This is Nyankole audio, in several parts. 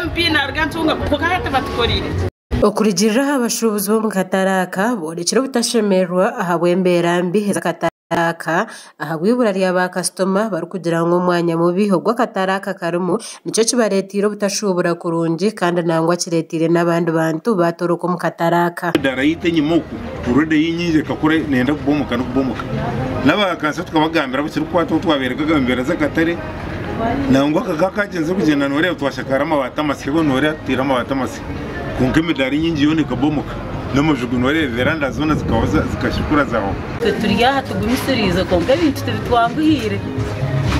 MP naaruga Ntungamo kwonka hati batukoreire ki? Okurugiirira aha bashuubuzi b'omu katare aka, boorekire obutashemererwa ahabw'embeera mbi ez'akatare aka ahabw'eibura rya baakasitoma barikugira ngu omwanya mubi ogu akatare aka karimu nikyo kibareeteire obutashuubura kurungi kandi nangwa kireeteire n'abandi bantu baatoroka omu katare aka. Edaara yaitu enyima oku already ei nyingi ekakura neyenda kubomoka n'okubomoka. N'aba kanso tukabagambira abu kirikukwataho twabereka embeera z'akatare nangwa aka kakagyenzire kugyenda noreeba twashakaara amabaati amasya noreeba tutaire amabaati amasya. Kwonka emidaara enyingi yoona ekabomoka, n'amaju gu nooreeba veranda zoona zikahwa zikashukura zahwaho. Itwe turi aha tugumisiriize kwonka ebintu tibitwanguhiire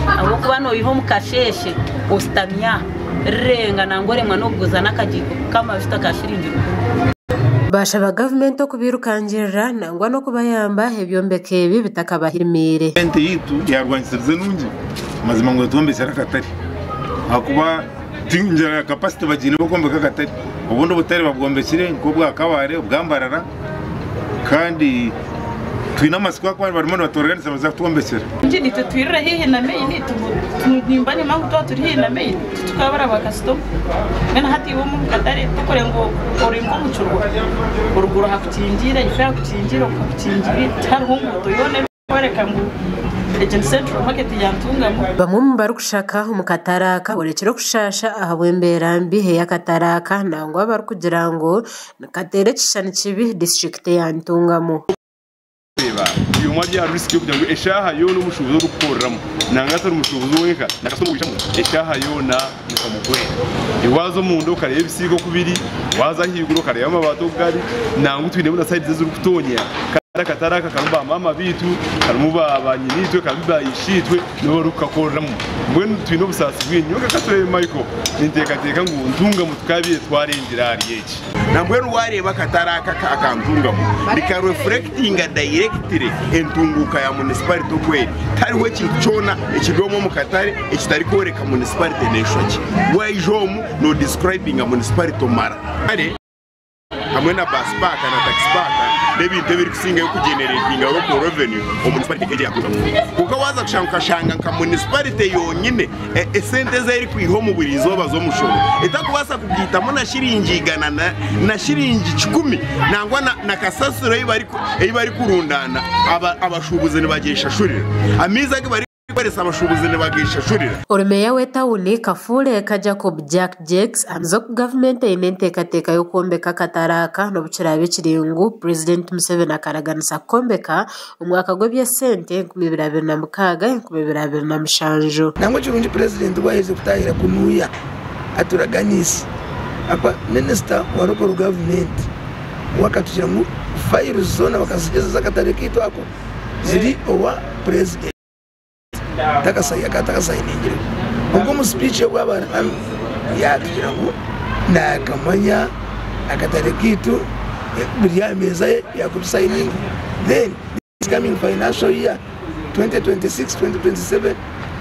ahabw'okuba noiha omu kasheeshe oshutami aha rirenga nangwa oremwa n'okuguza n'akagiiko k'amajuta ka shiringi rukumi. Baashaba gavumenti okubairukangirira nangwa n'okubayamba ebyombeko ebi bitakabahirimiire. Gavumenti yaitu yaarwanisiriza enungi mazima ngu etwombekyere akatare ahakuba Tingira capacity bagiine b'okwombeka akatare. Obundi obutare babwombekire nk'obwa Kabale, obwa Mbarara kandi twine amatsiko ahakuba barimu nibatureganisa nibaza kutwombekyera. Nitwe twirira haihi na main, nimba nimanya ngu twaba turi haihi na main titukabura bakasitoma. Mbwenu hati iwe omu katare tokureba ngu ori nk'omu kirwa, oruguru hakukingiire, ahaifo hakukingiire, oku hakukingiire, tihariho nguuto yoona erikworeka ngu egi ni central market ya Ntungamo. Bamwe omu barikushaka omu katare aka borekire okushaasha ahabw'embeera mbi ey'akatare aka nangwa barikugira ngu nikateera ekishushani kibi disiturikiti eya Ntungamo. Reeba, buri omwe ari aha risk y'okugira ngu eshaaha yoona omushuubuzi orikukoreramu nanga atari mushuubuzi wenka na kasitoma orikwija omu eshaaha yoona nikamugwera. Waaza omunda okareeba ebisiika oku biri, waaza ahaiguru okareeba amabaati oku gari, nangwa twinemu na sayidi ezirikutonya kandi akatare aka karimu ba maama baitu, karimu ba nyinaitwe, karimu ba isheitwe nibo barikukakoreramu. Mbwenu twine obusaasi bwingi. Nyowe nka Katureebe Michael ninteekateeka ngu Ntungamo tukaabaire twarengyera ahari eki. Nambwenu wareeba akatare aka aka Ntungamo nika reflectinga directly entunguuka ya municipality oku eri. Tihariho ekintu kyona ekiri omu omu katare ekitarikworeka municipality neshusha ki. Waija omu no describinga municipality omara. Kare hamwe na bus park na taxi park n'ebintu ebirikusingayo kugeneratinga local revenue omu municipality nk'egi eya Ntungamo. Kwonka waaza kushanga okashanga nka municipality yonyine esente ezi erikwiha omu buri izooba z'omushoro etakubaasa kugaitamu na shiringi igana na shiringi kikumi nangwa na kasasiro ei barikurundaana abashuubuzi nibagyeshashurira. Amaizi agu barikukoresa abashuubuzi nibageshashurira. Ori meeya w'etauni Kafureka Jacob Jack Jakes ahamize oku gavumenti eine enteekateeka y'okwombeka akatare aka n'obu kiraabe kiri ngu Purezidenti Museveni akaraganisa kukombeka Omwaka gw'eby'esente 2026, 2027. Nangwa ekirungi Purezidenti obu aherize kutaahira kunuya aturaganiise ahakuba minisita wa local government we akatugira ngu files zoona bakazigyeza z'akatare kaitu ako ziri owa Purezidenti atakasayiningireho. Kwonka omu speech ye obu aba ari yaatugira ngu naakamanya akatare kaitu biri aha meeza ye yaakubisayininga then this coming financial year 2026-2027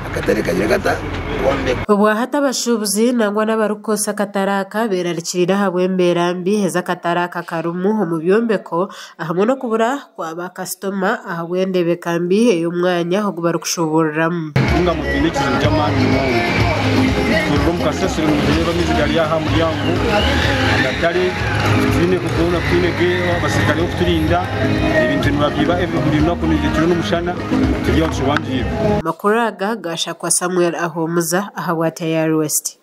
akatare kagire kata kombekwa. Obwahati abashuubuzi nangwa n'abarikukozesa akatare aka beerarikiriire ahabw'embeera mbi ezi akatare aka karimu omu byombeko hamwe n'okubura kwa baakasitoma ahabw'endeebeka mbi ey'omwanya ogu barikushuuburiramu. Ntunga ngu twine ekizibu ky'amaani munonga. Nitukurira omu kasasiro nitureeba amaizi gari aha muryango agatare titwine kugoona titwine abaserukare b'okuturinda ebintu nibabyiba buri runaku ekiro n'omushana turi aho tushobangirwe. Amakuru aga gaashakwa Samuel Ahumuza ahabwa Tayari West.